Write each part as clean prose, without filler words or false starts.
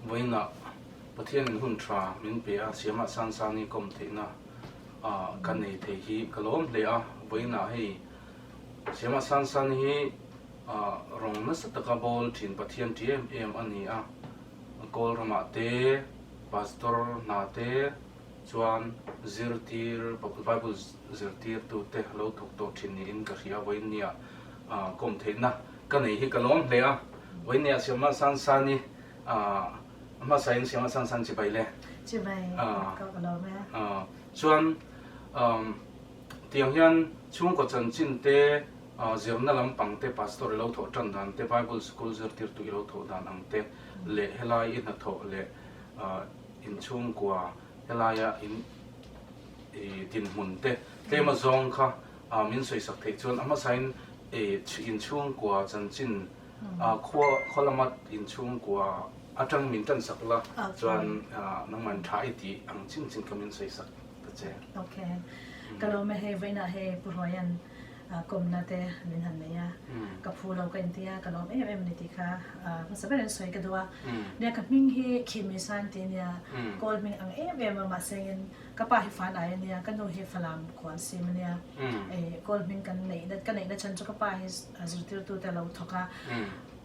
Vawiinah Pathianin hun tha min pe a, Siamah Sansani kawm theihna ka nei thei hi ka lawm hle a. Vawiinah hei Siamah Sansani hi rawng nasa taka bawl thin Pathian ṭi em em a ni a. Kawl ramah te, Pastor hna te chuan zirtir, Bible zirtirtute lo thawk tawh thin niin ka hria. Vawiin nia kawm theihna ka nei hi ka lawm hle a. Vawiin nia Siamah Sansani a hmasain Siamah Sansan chibai le. Chibai ka lawm e. Chuan tiang hian chhungkaw chanchin te, zirna lampang te, pastor i lo thawh tan dan te, Bible school zirtirtu i lo thawh dan ang te leh helai i hnathawh leh inchhungkua helaia in dinhmun te tlem a zawng kha min sawisak theih chuan a hmasain inchhungkua chanchin khua khaw lama inchhungkua atang min tansak la chuan nangman tha i tih ang chin chin kha min sawisak ta che. Ok. Ka lawm e hei vawiinah hei Pu Hruaia'n kawmna te min han nei a, ka phu lo ka inti a, ka lawm em em a ni tih kha hmasa berin sawi ka duh a. Nia ka hming hi Khimi San tih a nia, Kawl hming ang em em a mahse engin ka pa hi fan ai a nia, ka nu hi Falam khual sim a nia. Kawl hming kan neihna ka neihna chhan chu ka pa hi zirtirtu te a lo thawk a,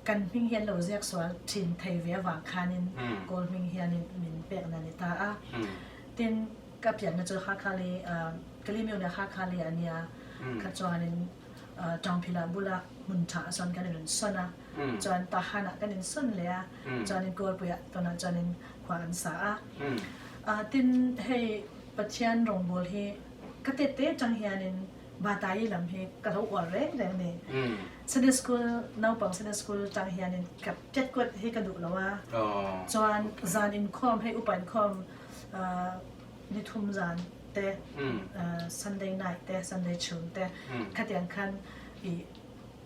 kan hming hi an lo ziak sual thin thei ve avang khanin Kawl hming hianin min pekna a ni ta a. Tin, ka pianna chu Hakha-li, Kalimyo leh Hakha-li a nia, kha chuanin Tangphila bula hmun tha ah chuan kan in rawn sawn a, chuan Tahan ah kan in sawn leh a, chuanin Kawlpuiah tunah chuanin khua an sa a. Tin, hei Pathian rawngbâwl hi ka tet te atang hianin Batayi lam hi ka lo uar reng reng a ni. Sunday school, naupang Sunday school atang hianin ka piat kuat hi ka duh lo a, chuan zan inkhawm hei upa inkhawm ni thum zan te, Sunday night te, Sunday chhun te khatiang khan i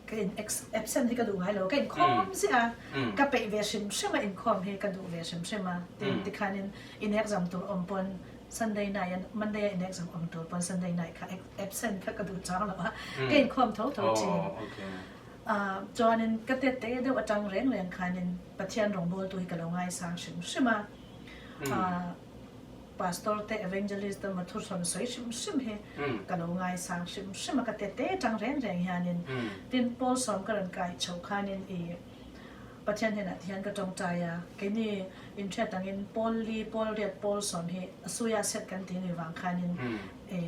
ka in absent hi ka duh ngai lo, ka inkhawm ziah a, ka peih ve hrim hrim a inkhawm hi ka duh ve hrim hrim a, tin tikhanin in exam tur awm pawn Sunday night a Monday a in exam awm tur pawn Sunday night kha absent kha ka duh chang lo a, ka inkhawm tho tho thin. Chuanin ka tet te deuh atang reng reng khanin Pathian rawngbawltu hi ka lo ngaisang hrim hrim a, Pastor te Evangelist te emaw thuhrawn sawi hrim hrim hi ka lo ngaisang hrim hrim a, ka te te tang reng reng hianin tin Paul sawm ka rawn kai chho khanin i Pathian hnenah ti hian ka tawngtai a, keini inhriat angin Paul li, Paul riat, Paul sawm hi a suia set kan tih ni vang khanin i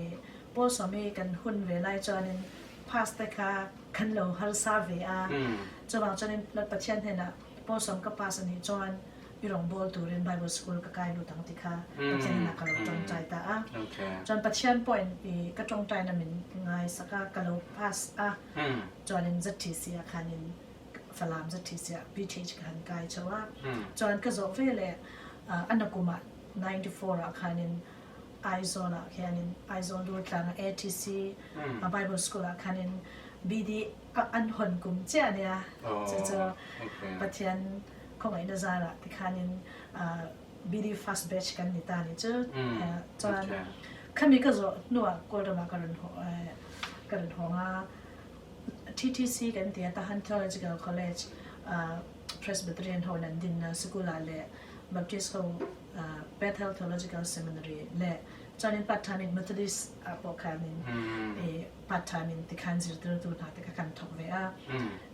Paul sawm hi kan hun ve lai chuanin pass te kha kan lo harsa ve a, chuvang chuanin Pathian hnenah Paul sawm ka pass anih chuan I rawngbâwl turin Bible School ka kai lut ang ti kha Pathian inah ka lo tawngtai ta a. Chuan Pathian pawhin i ka tawngtaina min ngaisak a, ka lo pass a. Chuanin ZTC ah khanin Falam ZTC ah PTH ka han kai chho a. Chuan ka zawh veleh a nakumah 94 ah khanin Aizawl ah khianin Aizawl Durtlanga ATC Bible School ah khanin BD an hawn kum chiah a nia. Chu chu Pathian Khawngaihna zarah tikhanin BD first batch kan ni ta ni chu. Chuan khami ka zawh hnuah Kawlramah ka rawn ka rawn hawng a, TTC kan ti a, Tahan Theological College Presbyterian ho in an dinna sikulah leh Baptist ho Bethel Theological Seminary leh chuanin part time in Methodist ah pawh khanin part time in tikhan zirtirtu hna te kha kan thawk ve a.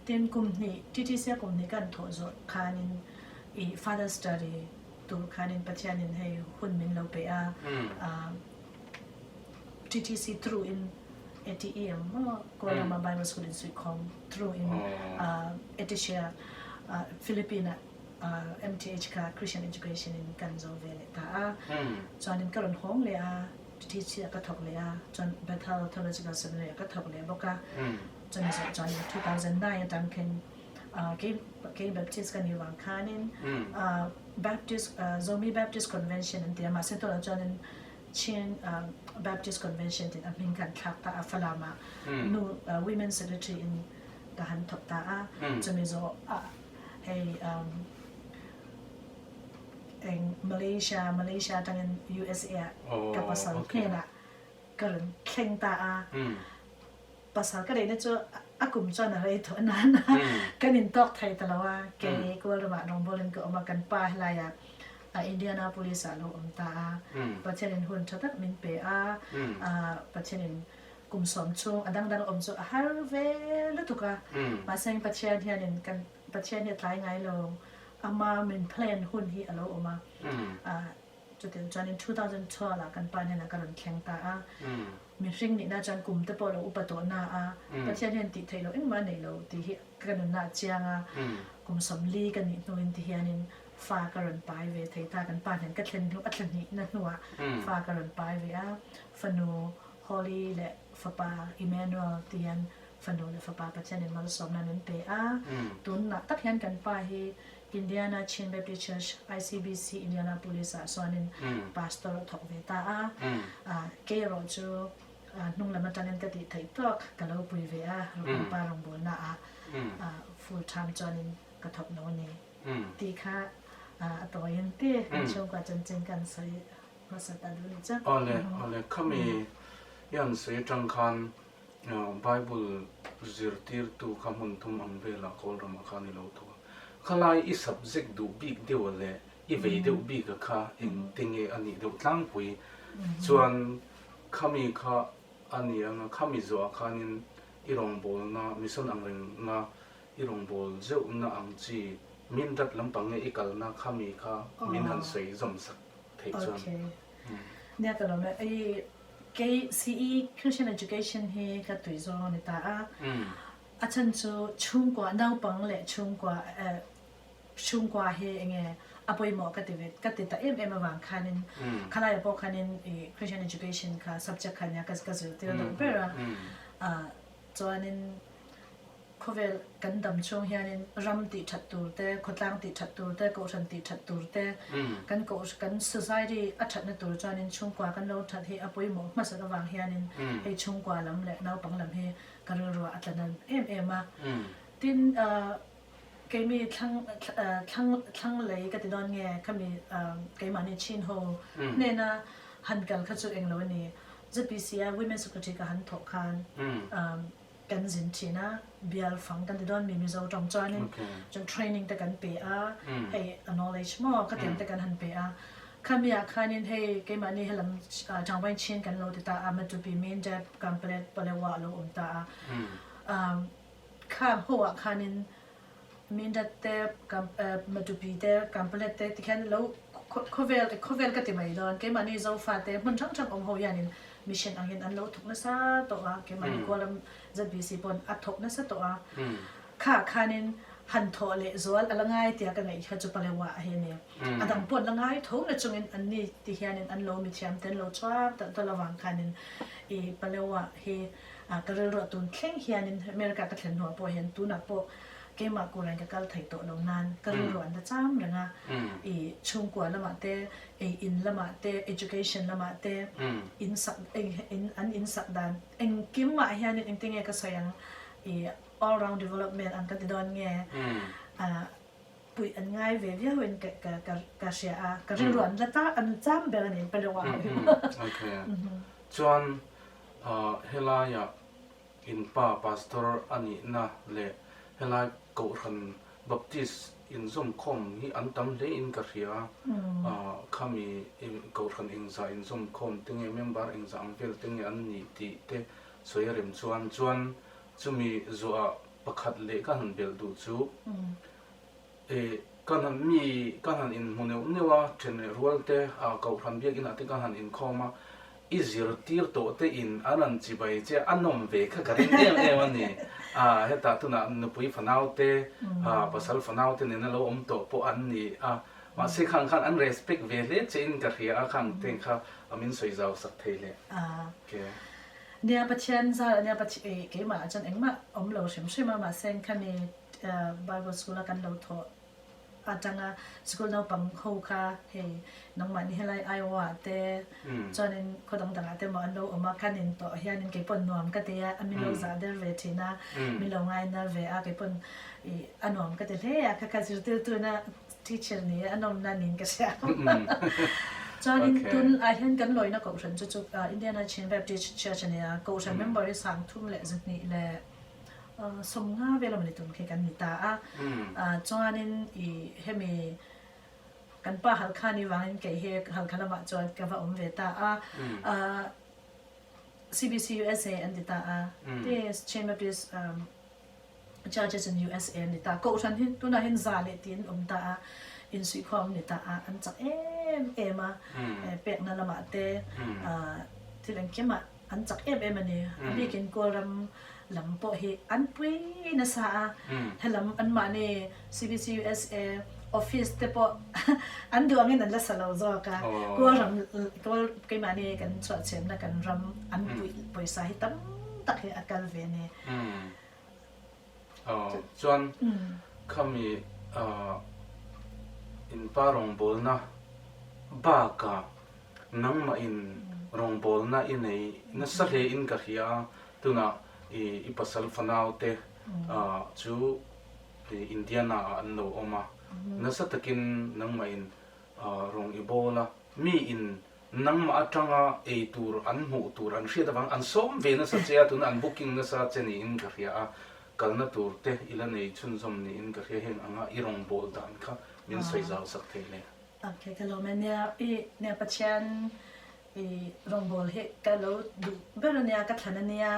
Tin, kum hnih, TTC a kum hnih kan thawh zawh khanin i Father Study tur khanin Pathianin hei hun min lo pe a, TTC through in ATEM maw Kawlrama Bible School in suihkhawm through in Etishia Philippine ah MTH kha Christian Education in kan zo ve leh ta a. Chuanin ka rawn hawng leh a, TTC ah ka thawk leh a, chuan Bethel Theological Seminary ah ka thawk leh bawk a. Chumi zawh chuan 2009 atang khin kei kei Baptist ka nih vang khanin Baptist Zomi Baptist Convention an ti a mahse tunah chuanin Chin Baptist Convention tiin a hming kan thlak ta a Falam ah nu Women Secretary in ka han thawk ta a chumi zawh ah hei eng Malaysia Malaysia atangin USA ah ka pasal hnenah ka rawn thleng ta a. Pasal ka neihna chu A kum chuan a rei tawh nan a, kan intawk thei ta lo a, kei Kawlramah rawngbawlin ka awm a, kan pa helaiah Indianapolis ah lo awm ta a, Pathianin hun tha tak min pe a, Pathianin kum sawm chhung a dangdang awm chu a har ve lutuk a, mahse Pathian hianin kan Pathian hi a tlai ngai lo, ama min plan hun hi a lo awm a, Chutiang chuanin 2012 ah kan pa hnenah ka rawn thleng ta a, mihring nihna chuan kum te pawh lo upa tawh na a, Pathian hian tih theih loh engmah a neih lo tih hi ka nunna a chiang a, kum 40 ka nih hnuin ti hianin fa ka rawn pai ve thei ta, kan pa hnen ka thlen hnu a thla hnihna hnuah fa ka rawn pai ve a, fanu Holly leh fapa Emmanuel ti hian fanu leh fapa Pathianin malsawmna min pe a, tunah tak hian kan pa hi Indiana Chin Baptist Church, ICBC, Indianapolis ah chuanin pastor a thawk ve ta a. Kei erawh chu hnung lam atangin ka tih theih tawk ka lo pui ve a, Rukham pa rawngbawlna ah full time chuanin ka thawk lo a ni tih kha a tawiin te kan chhungkua chanchin kan sawi hmasa ta duh a ni chu. Awle, awle, khami i han sawi atang khan Bible zirtirtu kha hmun thum ang velah Kawlramah khan i lo thawk a. Khalai i subject duh bik deuh a leh i vei deuh bik a kha engte nge a nih deuh tlangpui chuan khami kha a ni ang a, khami zawhah khanin i rawngbawlna mission ang rengna i rawngbâwl zeuhna ang chi min rat lampang nge i kalna khami kha min han sawi zawm sak theih chuan. Okay. Nia ka lawm e. I Kei CE Christian Education hi ka tui zawng a ni ta a. A chhan chu chhungkua naupang leh chhungkua chhungkua hi enge a pawimawh ka ti ve ka ti ta em em avang khanin khalaiah pawh khanin i Christian Education kha subject kha nia ka zirtir deuh ber a. Chuanin Khawvel kan dam chhung hianin ram tih that tur te, khawtlang tih that tur te, kohhran tih that tur te, kan koh kan society a thatna tur chuanin chhungkua kan lo that hi a pawimawh hmasat avang hianin hei chhungkua lam leh naupang lam hi ka rilruah a tla nan em em a. Tin, keimi thlang thlang thlang lei ka ti dawn nge khami keimahni chin ho hnena han kal kha chu englo a ni. ZPC a Women Secretary ka han thawh khan kan zin thin a, bial fang kan ti dawn mi Mizo tawng chuanin chuan training te kan pe a, hei a knowledge maw ka tiang te kan han pe a, khami ah khanin hei keimahni helam Changvain chin kan lo ti ta a, Matupi Mindep Kamplet Palewa a lo awm ta a, khang ho ah khanin Mindep te Matupi te Kamplet te tikhian lo khawvel khawvel ka ti mai dawn keimahni Zofa te hmun hrang hrang awm ho hianin Mission angin an lo thawk nasa tawh a, keimahni Kuala ZBC pawn a thawk nasa tawh a, kha khanin han thawh leh zual a la ngai tia ka ngaih kha chu Palewa a hi a ni. A dang pawh an la ngai tho na chungin an ni ti hianin an lo mithiam te an lo chhuak talh talh avang khanin i Palewa hi ka rilruah tun thleng hianin America ka thlen hnuah pawh hian tunah pawh Keimah kurain ka kal thei tawh lo nan ka rilru an la cham reng a, i chhungkua lamah te, ei in lamah te, education lamah te, in sak in an in sak dan engkim ah hianin engtin nge ka sawi ang i all round development ang ka ti dawn nge puih an ngai ve viau in ka ka ka ka hria a, ka rilru an la ta an cham ber a ni pa deuh ah ho hi. Okay. Chuan helaiah In pa pastor a nihna leh helai Kohhran Baptist inzawmkhawm hi an tam hle in ka hria. Khami Kohhran engzah inzawmkhawm te nge member engzah ang vel te nge an nih tih te sawi a rem chuan chuan chumi zuah pakhat leh ka han belh duh chu ka han mi ka han inhmu neuh neuh a, then leh rual te Kohhran biakinah te ka han inkhawm a, i zirtir tawh te in an rawn chibai che a nawm ve kha ka ring em em a ni. Hetah tunah nupui fanau te, pasal fanau te nena lo awm tawh pawh an ni a, mahse khang khan an respect ve hle che in ka hria a, khang te kha min sawi zau sak thei le. Nia Pathian zar ania keimah ah chuan engmah awm lo hrim hrim a, mahse khami Bible school a kan lo thawh atanga school naupang ho kha hei nangmahni helai Iowa ah te chuanin khaw dang dangah te maw an lo awm a kan in tawh hianin keipawn nuam ka ti a min lo zah der ve thin a min lo ngai nar ve a keipawn ih a nuam ka ti hle a kha kha zirtirtuna teacher ni a nawmna niin ka hria chuanin tun ah hian kan lawina kohhran chu chu Indiana Chin Baptist Church a nia kohhran member hi 32 leh. 50 vel a mawni tum khi kan ni ta a. Chuanin i hemi kan pa Halkha ni vangin kei hi Halkha lamah chuan ka va awm ve ta a. CBC USA an ti ta a. Chin Baptist Churches in USA an ni ta. Kohhran hi tunah hian za leh tiin awm ta a, insuihkhawm an ni ta a, an chak em em a, pekna lamah te thil engkimah an chak em em a ni. A bikin Kawlram lam pawh hi an pui nasa a, helam anmahni CBC USA office te pawh an duh angin an la sa lo zawk a, Kawlram Kawl keimahni kan chhuahchhiatna kan ram an puih pawisa hi tam tak hi a kal ve a ni. Chuan khami inpa rawngbawlna bakah nangmah in rawngbawlna i nei nasa hle in ka hria a, tunah i pasal fanau te chu Indiana ah an lo awm a, nasa takin nangmah in rawng i bawl a, mi in Nangmah atanga ei tur an hmuh tur an hriat avang an sawm ve nasa che a, tuna an booking nasa che niin ka hria a, kalna tur te i la nei chhunzawm niin ka hria heng anga i rawngbâwl dan kha min sawi zau sak thei le. Ok ka lawm e nia i nia Pathian i rawngbâwl hi ka lo duh ber a nia ka thlan a nia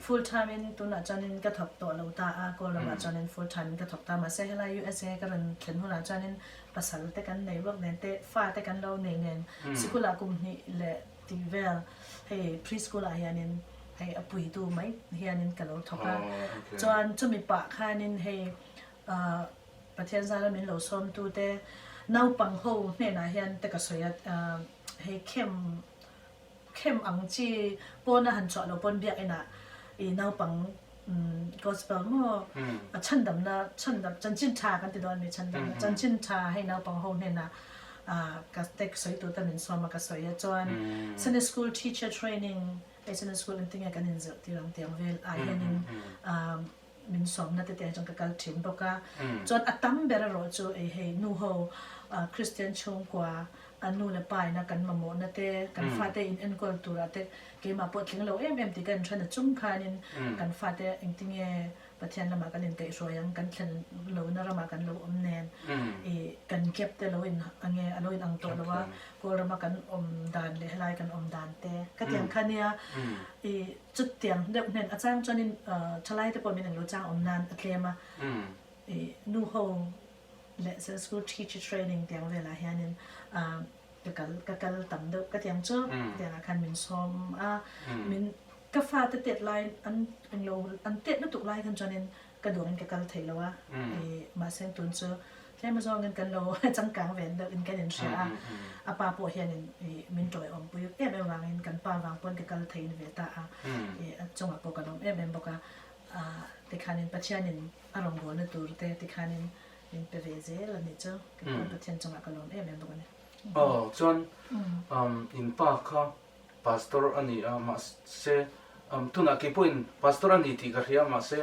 full time in tunah chuanin ka thawk tawh lo ta a Kawlramah chuanin full time in ka thawk ta mahse helai USA ka rawn thlen hunah chuanin Pasal te kan nei bawk nen te, fa te kan lo nei nen sikul ah kum hnih leh tih vel hei pre school ah hianin hei a puitu mai hianin ka lo thawk a, chuan chumi pah khanin hei Pathian zara min lo sawmtu te naupang ho hnenah hian te ka sawi a hei khem Khem ang chi pawna han chhuah lo pawn biakinah i naupang gospel maw a chhandamna chhandam chanchin tha kan ti dawn mi chhandamna chanchin tha hei naupang ho hnenah ka tek sawi tur te min sawm a ka sawi a chuan Sunday school teacher training hei Sunday school engtin nge kan inzirhtir ang tiang vel ah hianin min sawmna te te chuan ka kal thin bawk a chuan a tam ber erawh chu ei hei nu ho Christian chhungkua a nu leh pa ina kan mamawhna te kan fate in enkawl turah te keimah pawh tling lo em em tih ka inhre na chung khanin kan fate engtinge Pathian lamah kan inkaihhruai ang kan thlen lohna ramah kan lo awm nen i kan gap te lo in ange a lo in ang tawh lo a Kawlrama kan awm dan leh helai kan awm dan te ka ti ang kha nia i Chutiang deuh hnen a chang chuanin thalai te pawh min englo chang awm nan a tlem a, i nu ho leh Sunday school teacher training tiang velah hianin ka kal ka kal tam deuh ka tiang chu tiangah khan min sawm a, min ka fate tet lai an englo an tet lutuk lai khan chuanin ka duangin ka kal thei lo a, i mahse tun chu Tlem azawngin kan lo changkang ve deuh in kan inhria a, a pa pawh hianin min tawiawmpui em em vangin kan pa vang pawn ka kal thei ve ta a, a chungah pawh ka lawm em em bawk a, tikhanin Pathianin a rawngbawlna tur te tikhanin min pe ve zel a nih chu, kei pawh Pathian chungah ka lawm em em bawk a ni. Aw chuan in pa kha Pastor a ni a mahse tunah kei pawhin Pastor a ni tih ka hria mahse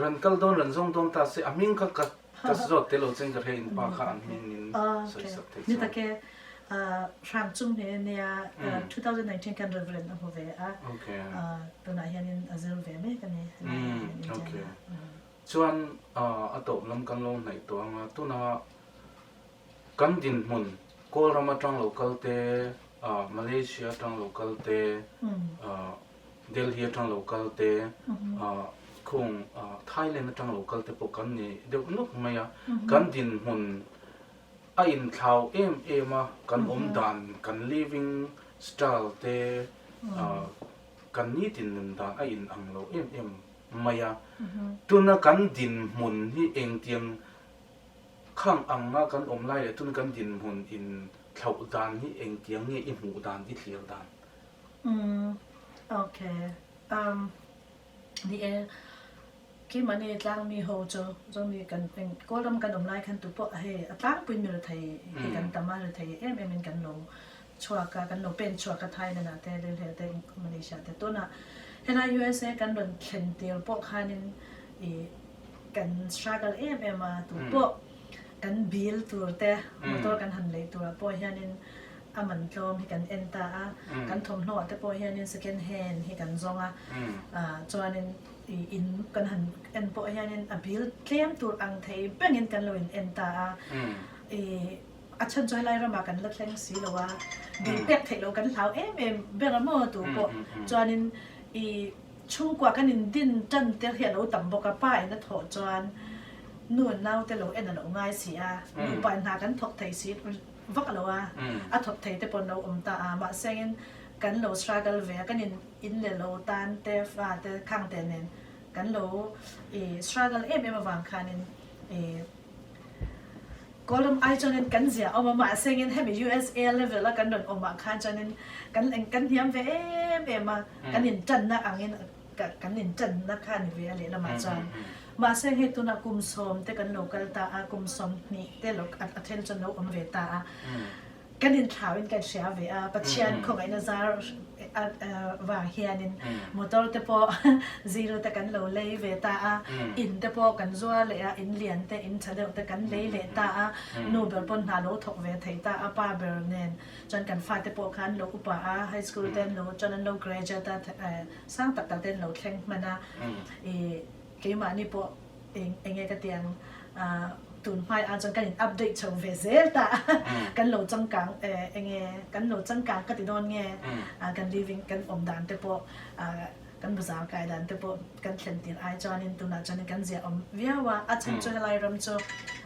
rawn kal dawn rawn zawng dawn ta se a hming kha ka Ka zawt tel lo chen ka hria in pa kha an hming min sawi sak thei chuan. Ni take hrang chung he nia 2019 kan Reverend a hmu ve a tunah hianin a zir ve mek a ni. Okay. Chuan a tawp lam kan lo hnaih tawh anga tuna kan dinhmun Kawlram atang lo kal te Malaysia atang lo kal te Delhi atang lo kal te, khung Thailand atang lo kal te pawh kan ni deuh nawk mai a. Kan dinhmun a inthlau em em a, kan awm dan, kan living style te, kan nitin nun dan a inang lo em em mai a. Tuna kan dinhmun hi engtiang khang anga kan awm lai leh tuna kan dinhmun inthlauh dan hi engtiang nge i hmuh dan, i thlir dan? Umm ok umm ni e keimahni tlangmi ho chu zawmi kan eng kawlram kan awm lai khan tupawh hei a tlangpui mi rethei hi kan tam a rethei em em in kan lo chhuak a kan lo pen chhuak a Thailand ah te Delhi ah te Malaysia te tunah helai USA kan rawn thlen tir pawh khanin ih kan struggle em em a tupawh kan bill tur te motor kan han lei turah pawh hianin a man tlawm hi kan en ta a, kan thawmhnaw ah te pawh hianin second hand hi kan zawng a, chuanin I in kan han en pawh hianin a bill tlem tur ang thei bengin kan lo in en ta a. I a chhan chu helai ramah kan la thleng si lo a, bill pek theih loh kan hlau em em ber a maw tu pawh chuanin i chhungkua kan in din tan te hi a lo tam bawk a, pa in a thawh chuan nu naute lo en a lo ngai si a, nupa in hna kan thawk thei si vak lo a, a thawk thei te pawh an lo awm ta a, mahse in kan lo struggle ve a, kan in in leh lo tan te fa te khang te nen kan lo i struggle em em avang khanin i Kawlram ai chuanin kan zia awm a, mahse in hemi USA level a kan rawn awm ah khan chuanin kan eng kan hniam ve em em a, kan in tanna angin kan in tanna kha a ni ve a lehlamah chuan. Mahse hei tunah kum sawm te kan lo kal ta a, kum 20 te lo a then chuan lo awm ve ta a, kan inthlauin kan hria ve a, Pathian khawngaihna zar vang hianin motor te pawh zero te kan lo lei ve ta a, in te pawh kan zuar leh a, in lian te, in tha deuh te kan lei leh ta a, nu ber pawn hna lo thawk ve thei ta a, pa ber nen chuan kan fate pawh kha an lo upa a, high school te an lo chuan an lo graduate a, sang tak tak te an lo thleng hman a, i keimahni pawh eng enge ka ti ang tun hmai ah chuan kan in update chho ve zel ta a kan lo changkang enge kan lo changkang ka ti dawn nge kan living kan awm dan te pawh kan bazar kai dan te pawh kan thlen tir ai chuanin tunah chuanin kan ziah awm viau a a chhan chu helai ram chu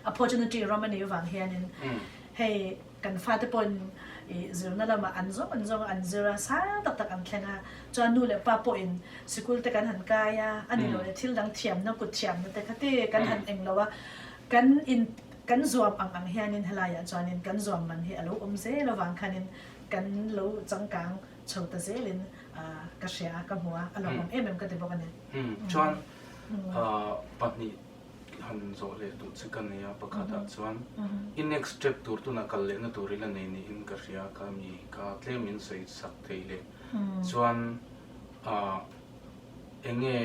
opportunity ram a nih vang hianin hei Kan fate pawhin i zirna lamah an zawng an zawng a, an zir a, sang tak tak an thleng a. Chuan nu leh pa pawhin sikul te kan han kai a, a ni lo leh thil dang thiamna, kut thiamna te kha te kan han eng lo a. Kan in kan zuam ang ang hianin helaiah chuanin kan zuam man hi a lo awm zel avang khanin kan lo changkang chho ta zelin ka hria a, ka hmu a, a lawmawm em em ka ti bawk a ni. Chuan pahnih han zawh leh duh che ka nei a, pakhatah chuan i next step tur tunah kal lehna tur ila nei niin ka hria ka mi ka tlem in sawi sak thei leh chuan ah eng nge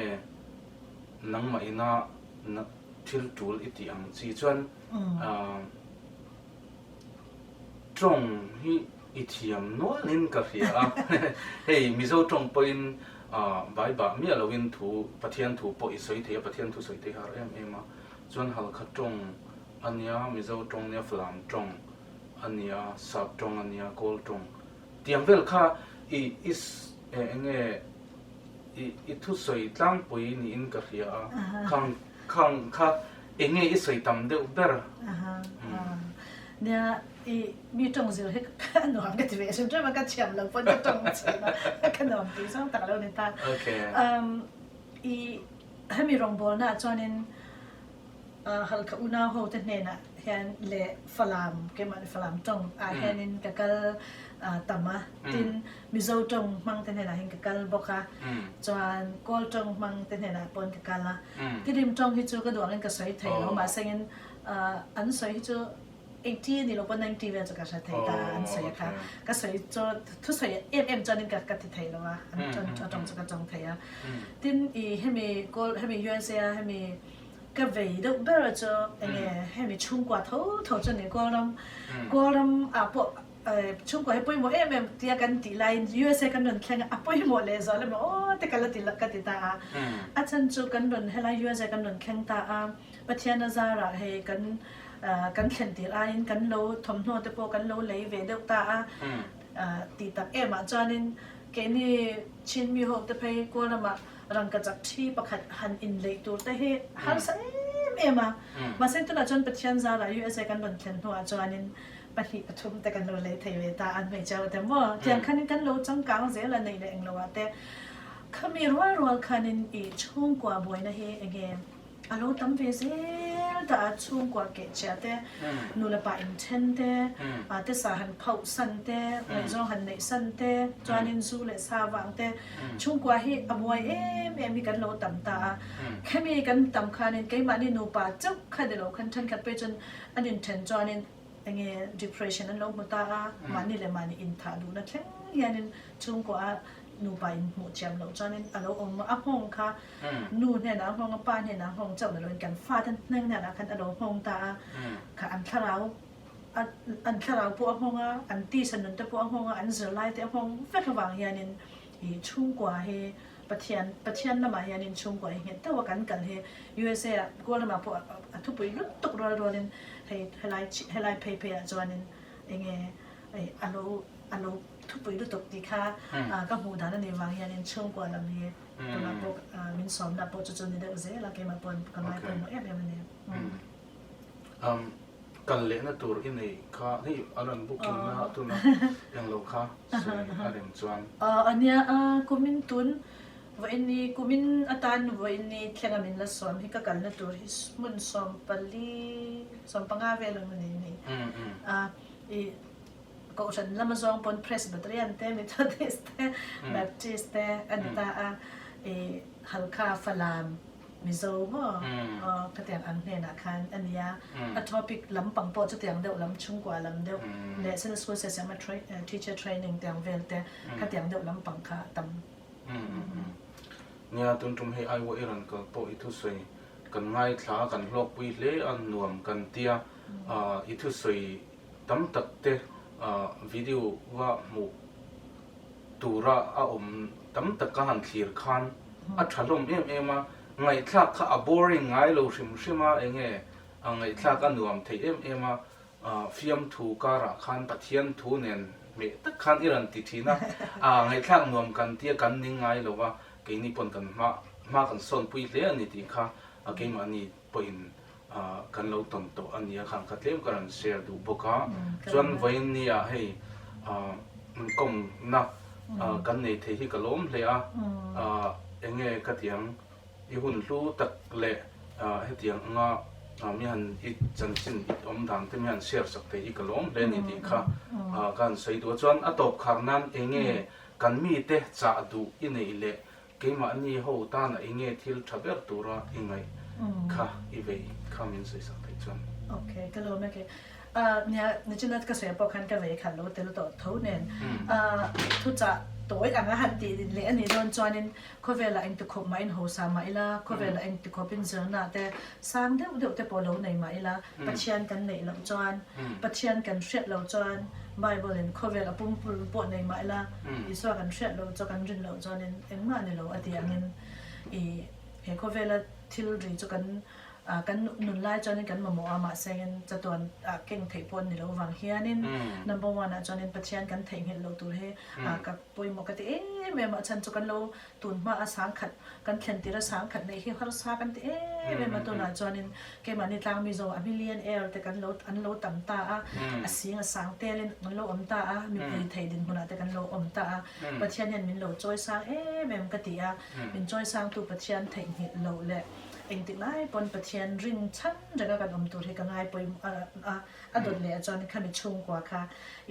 nangmah ina thil tul i tih ang chi chuan ah tawng hi i thiam nualin ka hria a, hei Mizo tawng pawhin Bai bah miah loin thu Pathian thu pawh i sawi thei a, Pathian thu sawi thei har em em a, chuan Halkha tawng a nia, Mizo tawng nia, Falam tawng a nia, Sap tawng a nia, Kawl tawng tiang vel kha i i eng nge i i thusawi tlangpui niin ka hria a, khang khang kha eng nge i sawi tam deuh ber? Nia I mi tawng zir hi ka nuam ka ti ve hrim hrim a, ka thiam lo pawn ka tawng chhin a, ka nuam tih zawng tak lo ni ta. I hemi rawngbawlna ah chuanin Halkha unau ho te hnenah hian leh Falam, keimahni Falam tawng ah hianin ka kal tam a, tin Mizo tawng hmang te hnenah hian ka kal bawk a, chuan Kawl tawng hmang te hnenah pawn ka kal a. Tilim tawng hi chu ka duh angin ka sawi thei lo, mahse engin an sawi hi chu 80 a ni lo pawh 90 vel chu ka hre thei ta an sawi a kha ka sawi chu thusawi em em chuanin ka ka ti thei lo a an a tawng chu ka tawng thei a tin i hemi kawl hemi USA a hemi ka vei deuh ber a chu enge hemi chhungkua tho tho chu ni kawlram kawlram ah pawh chhungkua hi pawimawh em em tia kan tih laiin USA kan rawn thleng a a pawimawh leh zual emaw aw te ka la ti ka ti ta a a chhan chu kan rawn helai USA kan rawn thleng ta a Pathian a zarah hei kan kan thlen tir aiin kan lo thawmhnaw te pawh kan lo lei ve deuh ta a, tih tak em ah chuanin keini Chin mi ho te phei kawl lamah rangkachak thi pakhat han inleih tur te hi harsa em em a, mahse tunah chuan Pathian zarah USA kan rawn thlen hnuah chuanin pahnih pathum te kan lo lei thei ve ta a, an hmeichhe ho te maw tiang khanin kan lo changkang zel a neih leh englo ah te khami rual rual khanin i chhungkua buaina hi enge A lo tam ve zel ta a, chhungkua kehchhia te, nu leh pa inthen te, te sa han phauh san te, ngaihzawng han neih san te, chuanin zu leh sa vang te, chhungkua hi a buai em em hi kan lo tam ta a. Khemi kan tam khanin keimahni nupa chauh kha ni lo khan thenkhat pawh chuan an inthen chuanin enge depression an lo hmu ta a, mahni leh mahni inthah duhna thleng hianin chhungkua a nupa inhmuh thiam loh chuanin a lo awm a, a nghawng kha nu hnenah a nghawng a, pa hnenah a nghawng chauh ni loin kan fate hneng hnenah khan a lo nghawng ta a, kha an thlarau an thlarau pawh a nghawng a, an tisa nun te pawh a nghawng a, an zirlai te a nghawng vek avang hianin ih chhungkua hi. Pathian Pathian lamah hianin chhungkua hi nghet deuha kan kal hi USA ah Goa lamah pawh a thupui lutuk rual rualin hei helai helai phei phei ah chuanin enge a lo a lo thupui lutuk tih kha ka hmuh dan a nih vang hianin chhungkua lam hi tunah pawh min sawmna pawh chu chu ni deuh zel a keimah pawh ka ngai pawimawh em em a ni. Kal lehna tur i neih kha hei a rawn booking na tuna englo kha sawi a rem chuan. A nia a kumin tun vawiin ni kumin atan vawiin ni thlenga min la sawm hi ka kalna tur hi hmun 14 15 vel ang a ni ni a i kohhran lama zawng pawn Presbyterian te Methodist te Baptist te a ni ta a i Halkha Falam Mizo maw? Aw, khatiang ang hnenah khan a nia. A topic lampang pawh chutiang deuh lam, chhungkua lam deuh leh Sunday School Session a teacher training tiang vel te khatiang deuh lampang kha a tam. Nia, tun tum hei Aiwa i rawn kal pawh i thusawi kan ngaithla a, kan hlawkpui hle a, nuam kan tia. I thusawi tam tak te video va hmuh tura a awm tam tak ka han thlir khan a tha hlawm em em a, ngaihthlak kha a boring ngai lo hrim hrim a, enge a ngaihthlak a nuam thei em em a, fiamthu karah khan Pathian thu nen hmeh tak khan i rawn ti thin a, ngaihthlak nuam kan tia kan ning ngai lo va, keini pawn kan hma hma kan sawnpui hle a ni tih kha keimahni pawhin kan lo tawn tawh a nia khan ka tlem ka rawn share duh bawk a, chuan vawiin nia hei inkawmna kan nei thei hi ka lawm hle a, enge ka ti ang i hun hlu tak leh hetiang anga mi han i chanchin i awm dan te mi han share sak thei hi ka lawm hle a ni tih kha ka han sawi duh a, chuan a tawp khar nan enge kan mite chah duh i neih leh Keimahni ho tana i nge thil tha ber tura i ngaih kha i vei kha min sawi sak theih chuan. Ok, ka lawm e ke. Nia, nichina ka sawi pawh khan ka vei khat lo tel tawh tho nen. Thuchah tawi anga han tih leh a nih dawn chuanin khawvelah engti khawp mah in hausa mah ila, khawvelah engti khawpin zirna te sang deuh deuh te pawh lo nei mah ila, Pathian kan neih loh chuan, Pathian kan hriat loh chuan, Bible in khawvel a pumpul pawh nei mah ila, Isua kan hriat loh chu kan rin loh chuanin engmah a ni lo a ti angin i he khawvela thil ri chu kan kan nun lai chuanin kan mamawh a, mahse engin chatuan ah keng theih pawh an ni lo vang hianin number one ah chuanin Pathian kan theihnghilh loh tur hi ka pawimawh ka ti em em a, chhan chu kan lo Tun hma a sangkhat kan thlen tir a sangkhat neih hi harsa kan ti em em a, tunah chuanin keimahni tlangmi zawng a million air te kan lo an lo tam ta a, a sing a sang telin an lo awm ta a, mipui thei dinhmunah te kan lo awm ta a, Pathian hian min lo chawi sang em em ka ti a, min chawi sangtu Pathian theihnghilh loh leh engtik lai pawn Pathian ring chhan renga kan awm tur hi ka ngai pawimawh a, a dawt leh ah chuan khami chhungkua kha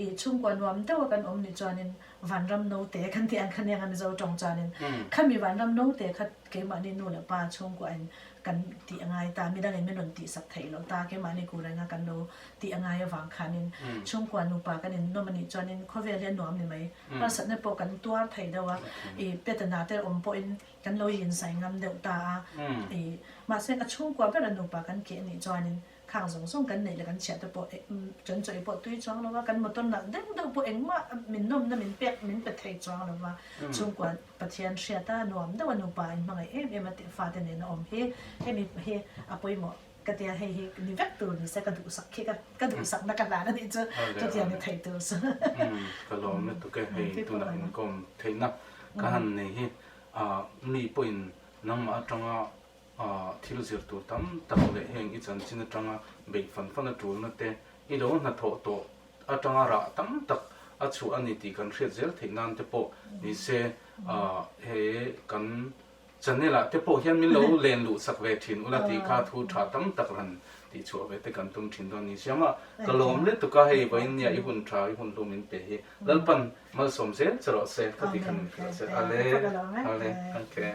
i chhungkua nuam deuha kan awm nih chuanin Vanram note kan tih ang kha nia Mizo tawng chuanin khami vanram note kha keimahni nu leh pa chhungkuahin kan tih a ngai ta, midangin min rawn tihsak theih loh ta, keimahni ku renga kan lo tih a ngai avang khanin chhungkua nupa kan innawm a nih chuanin khawvel hi a nuam ni mai. Harsatna pawh kan tuar thei deuh a, i petana te awm pawhin kan lo inzai ngam deuh ta a, i mahse a chhungkua bera nupa kan keh a nih chuanin Khang zawng zawng kan neih leh kan chhiah te pawh kan chawi pawh tui chuang lo va, kan motor nalh deuh deuh pawh engmah min nawmna min pek min pe thei chuang lo va, chhungkua Pathian hriata nuam deuh a nupa in hmangaih em em a tih fate nen a awm hi hemi hi a pawimawh ka tia hei hi ni vek tur ni se ka duhsak khi ka duhsakna ka hlan a nih chu chutiang ni thei tur chu. Ka lawm lutuk e hei tunah inkawm theihna ka han nei hi mi pawhin nangmah atanga Thil zir tur tam tak leh heng i chanchin atanga beih fan fan a tulna te, i lo hnathawh tawh atanga rah tam tak a chhuah a ni tih kan hriat zel theih nan te pawh ni se, he kan channel ah te pawh hian min lo len luh sak ve thin ula tih kha thu tha tam tak ran tih chhuah ve te kan tum thin dawn ni siam a, ka lawm lutuk a hei vawiin nia i hun tha i hun hlu min pe hi Lalpan malsawm zel che rawh se ka tih khan min hrilh se ale ale okay.